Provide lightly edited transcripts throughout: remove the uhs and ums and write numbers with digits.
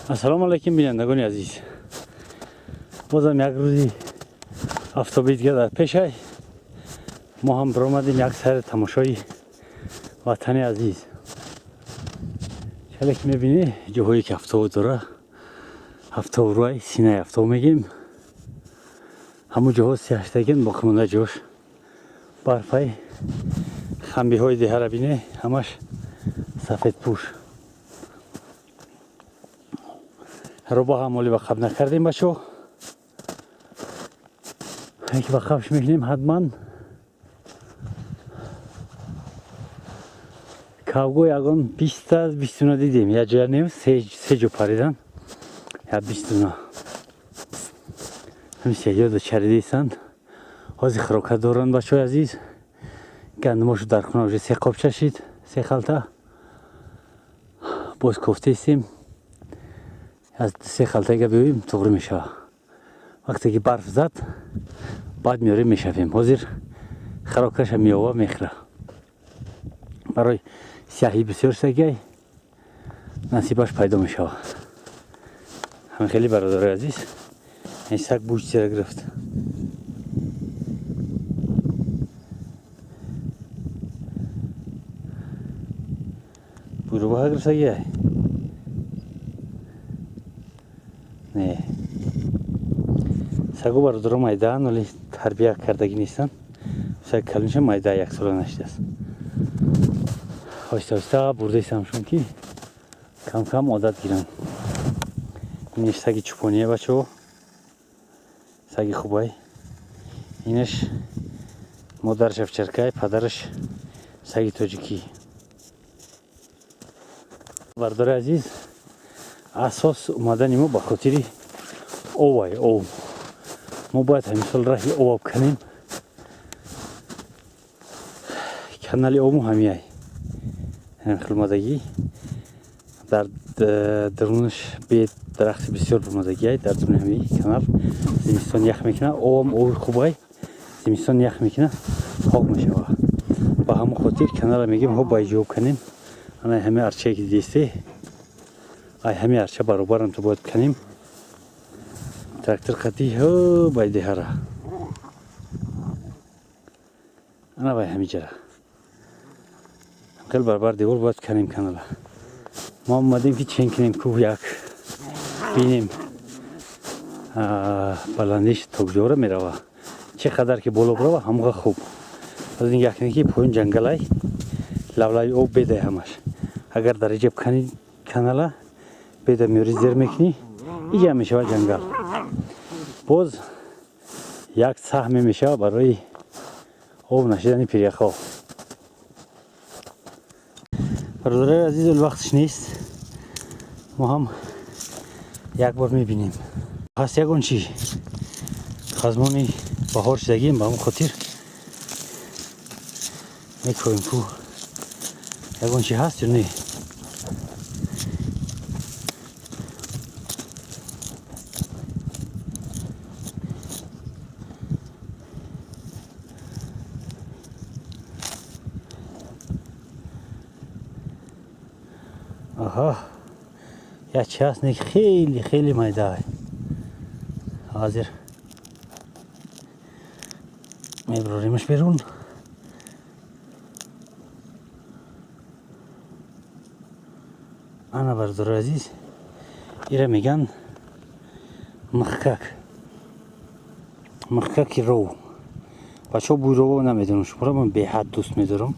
Ассалому алайкум, бинандагони азиз. Бозам як рӯзи офтоби дига дар пешай. Мо ҳам биромадем як сайри тамошои ватани азиз. Чале ки мебинӣ, ҷоҳое ки офтоб дора, офтобрӯай, синаи офтоб мегем. Ҳамун ҷоҳо сиҳаштагин, боқимонда ҷош барфай. Хамбиҳои деҳара бине, ҳамаш сафедпӯш. Роба ҳам оли ба қаб накардем, бачо. Ки ба қабш мекунем ҳатман. Кавго ягон 20та 20 дуна дидем. Як ҷоя нем, се ҷо паридан. Я 20 дуна. Ҳамин ёдо чаридисанд. Ҳозир хӯрока доранд, бачаҳои азиз. Гандумошу дар хона уже се қобча шид, се халта. Боз кофтаистем. Аз се халтага биёем, туғри мешава. Вақте ки барф зад, баъд меорем, мешавем. Ҳозир хӯрокаша меова, мехӯра. Барои сиёҳӣ бисёр сагай насибаш пайдо мешава. Ҳамин хеле, бародарои азиз, ин саг бӯҷ зера гирифт. Буйрубаха гирифтагиай? Не. Сагу, бародаро, майдаан, вале тарбия кардагӣ нестанд. Саг калонша майда, яксола нашидааст. Оҳиста оҳиста бурдаистамшон, ки кам кам одат гиранд. Инаш саги чӯпоние, бачаҳо. Саги хубай. Инаш модараш овчаркай, падараш саги тоҷикӣ. Бародари азиз, асос омадани мо ба хотири овай, ов. Мо бояд ҳамин сол раҳи ов кунем. Канали овму ҳамияй. Ҳамин хел омадагӣ. Дар дарунаш бед дарахти бисёр омадагиай, дар дуруни ҳамин канал зимистон ях мекунад, овам ови хубай, зимистон ях мекунад, пок мешавад. Ба ҳамон хотир канала мегем, ҳо ба иҷоб кунем. Ана ҳамин арчае ки дидисте, ай ҳамин арча баробарам то бояд канем. Трактор қатӣ ҳо бай деҳара. Ана бай ҳамин ҷара. Хел баробар девор бояд канем канала. Мо омадем, ки чен кунем кӯҳ, як бинем баландиш то куҷора мерава. Чӣ қадар ки боло бирава, ҳамоға хуб. Аз ин якне ки поён ҷангалай, лавлави об бедай ҳамаш. Агар дар иҷаб кани канала, беда меёри, зер мекунӣ, иҷа мешава ҷангал. Боз як саҳме мешава барои об нашидани пиряхҳо. Бародарои азиз, ол вақташ нест. Мо ҳам як бор мебинем. Ҳаст ягон чӣ? Хазмони баҳор шидагием, ба ҳамон хотир мекоем ку. Ягон чӣ ҳаст ё не? Аҳа, як чи ҳаст, не, хеле хеле майда. Ҳозир мебароримаш берун. Ана, бародарои азиз, ира меган михкак. Михкаки ров. Бачаҳо, бӯи рово намедонам, шуморо ман беҳад дӯст медорам.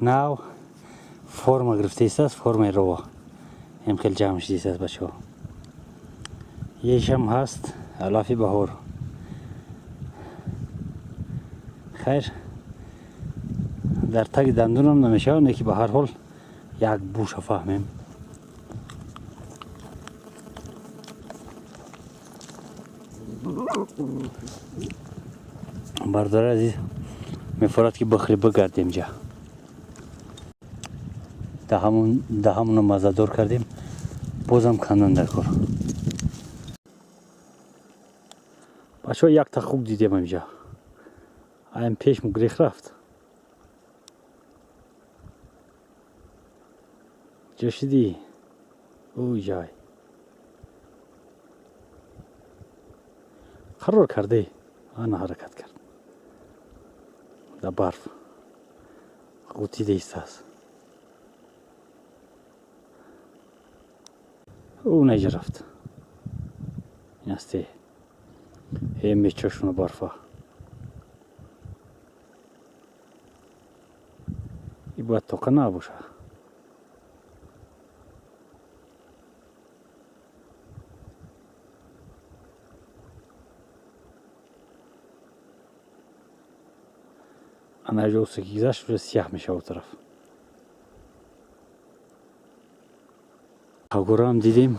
Нав форма гирифтаистааст, формаи рова. Ҳам хеле ҷамъ шудистааст, бачаҳо. Ешам ҳаст алафи баҳор. Хайр, дар таги дандунам намешавад, не ки ба ҳар ҳол як буша фаҳмем. Бародари азиз, мефорад ки бихӯри, бигардем ҷа. Даҳамонро маззадор кардем, бозам кандан дар кор. Бачаҳо, якта хук дидем ҳаминҷа. Аям пеш мугрех рафт. Ҷо шидӣ? Ӯ ҷай қарор карде, ана ҳаракат кард, дар барф ғутида истааст. Ӯ наҷа рафт, ин асте ҳе мечошуна барфа. И бояд тоқа набоша. Ана ҷо ки гузашт, уже сияҳ мешава тараф. Кавгораам дидем,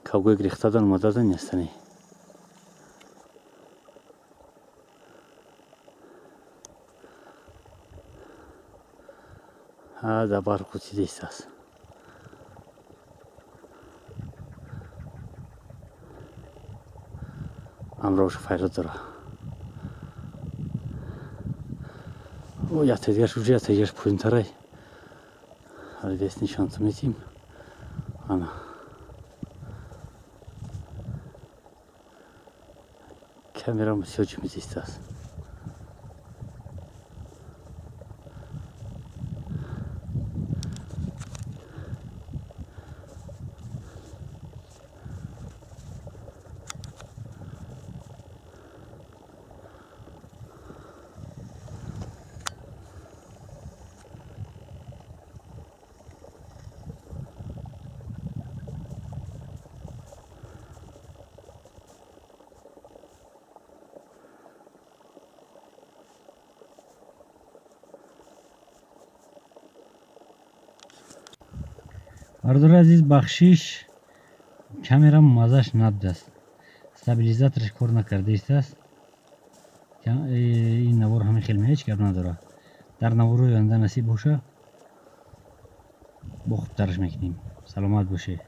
кавгои гирехтадан омададан нестани. Дар барф ғутида истааст. Ҳамроҳшо файрод дора. Якта дигарш уже, якта дигарш поинтарай. Ҳали дест нишонтон метиҳем. Ана камерам бисёр ҷимида истааст. Бардори азиз, бахшиш, камерам мазаш набудааст, стабилизатораш кор накарда истааст. Ин навор ҳамин хел ҳеҷ гап надорад. Дар наворои оянда насиб боша, бо хубтараш мекунем. Саломат бошед.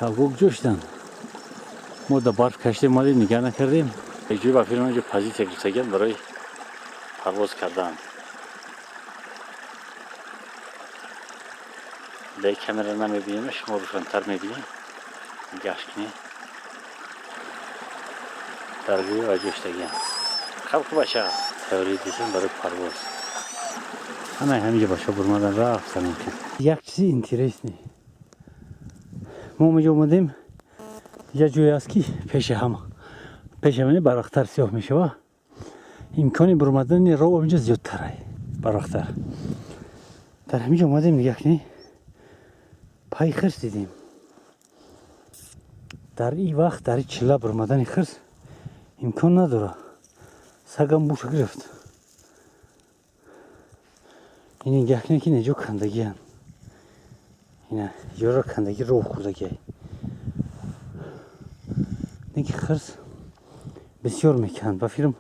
Кавгок ҷӯшиданд. Мо дар барф кашидем, омадем, нигаҳ накардем. Якҷои ба фирма ҷо позитсия гирифтагианд барои парвоз кардан. Дар камера намебинем, шумо рӯшантар мебинем. Гашт кунед. Дар гӯи ва ҷӯшидагианд. Хаб ку бача, тайёрӣ дидем барои парвоз. Ана ҳаминҷо бачаҳо бурмадан рафтан. Як чизи интересный. Мо омаҷо омадем, як ҷое аст, ки пеши ҳама, пеши ҳама барвақтар сиёҳ мешава. Имкони бурмадани роҳ инҷо зиёдтар, барвақтар. Дар ҳаминҷо омадем, нигаҳ кунед, пай хирс дидем. Дар ин вақт, дар ин чилла бурмадани хирс имкон надорад. Сагам буша гирифт. Ин нигаҳ кунед, ки неҷо кандагианд. Ина ёро кандагӣ, роҳ хӯрдагиай. Неки хирс бисёр мекунанд. Ба фирм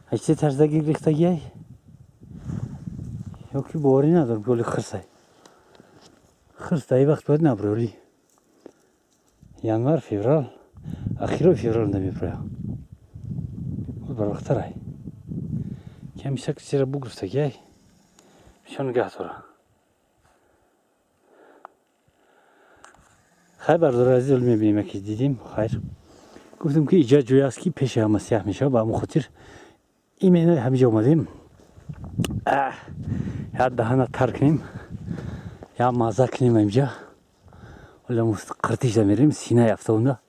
аз чизе тарздаги гирифтагиай ё ки боварӣ надорам, ки оли хирсай. Хирс дар ин вақт бояд набурёли. Январ, феврал, ахирои феврал намебурояд. Барвақтарай. Ками сак зера бугирифтагиай. Бисёр нигаҳ дорад. Хайр, бардори азиз, оли мебинем, яке дидем. Хайр, гуфтем, ки иҷа ҷое аст, ки пеши ҳама сияҳ мешавад. Ба ҳамон хотир именно ҳаминҷо омадем. Як даҳана тар кунем, як мазза кунем инҷа. Оли қиртишда мерем, синаи афтонда,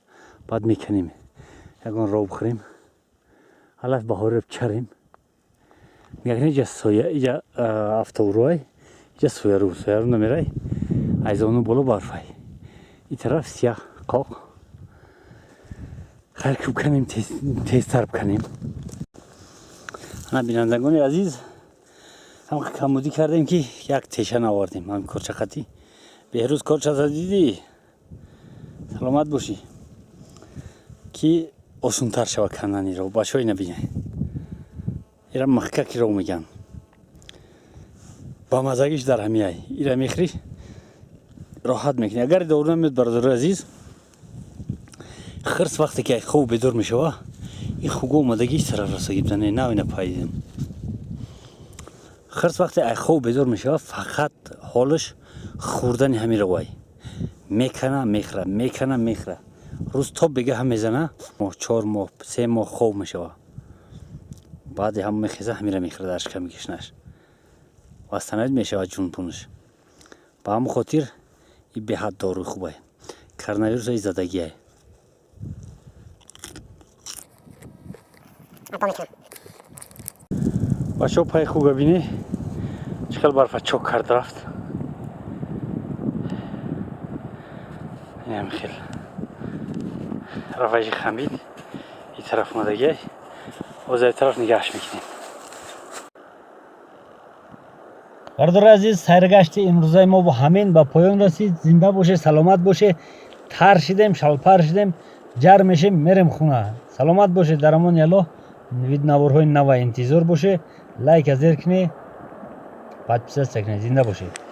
баъд мекунем, ягон роҳ бихӯрем, алаф баҳориро чарем. Нигаҳ, иҷа соя, иҷа афтобрӯай, иҷа соярӯ, соярӯ намерай, айзону боло барфай, ин тараф сияҳ қоқ. Хайр, ки биканем, тезтар биканем. Ана, бинандагони азиз, ҳам камудӣ кардем, ки як теша навардем. Ҳам корчақатӣ Беҳрӯз корчата дидӣ, саломат бошӣ, ки осунтар шава канданиро. Бачаҳо, ина бинед, ира махкакиро мегӯянд. Ба мазагиш дар ҳамияй, ира мехӯрӣ, роҳат мекунӣ. Агар дору намеёд, бародарои азиз, хирс вақте ки хоб бедор мешава, ин хуго омадагиш тараф расагӣ бизане. На, ина пайдидем. Хирс вақте ай хоб бедор мешава, фақат ҳолаш хӯрдани ҳамин ровай. Мекана, мехӯра, мекана, мехӯра. Рӯз то бегаҳа мезана. Моҳ, 4 моҳ, 3 моҳ хоб мешава. Баъди ҳам мехеза, ҳамира мехӯра дар шиками гишнаш. Восстановить мешавад ҷунпунаш. Ба ҳамон хотир и беҳад доруи хубай. Коронавируса и задагиай. Бачаҳо, пай хуга бинӣ, чӣ хел барфа чок кард, рафт. Инам хел раваши хамид и тараф омадагиай. Боз ай тараф нигаҳш мекунем. Бародари азиз, сайргашти имрӯзаи мо бо ҳамин ба поён расид. Зинда боше, саломат боше. Тар шидем, шалпар шидем, ҷар мешем, мерем хона. Саломат боше, дар амони Аллоҳ. Наворҳои нава интизор боше. Лайка зер кунед, подписаться кунед. Зинда бошед.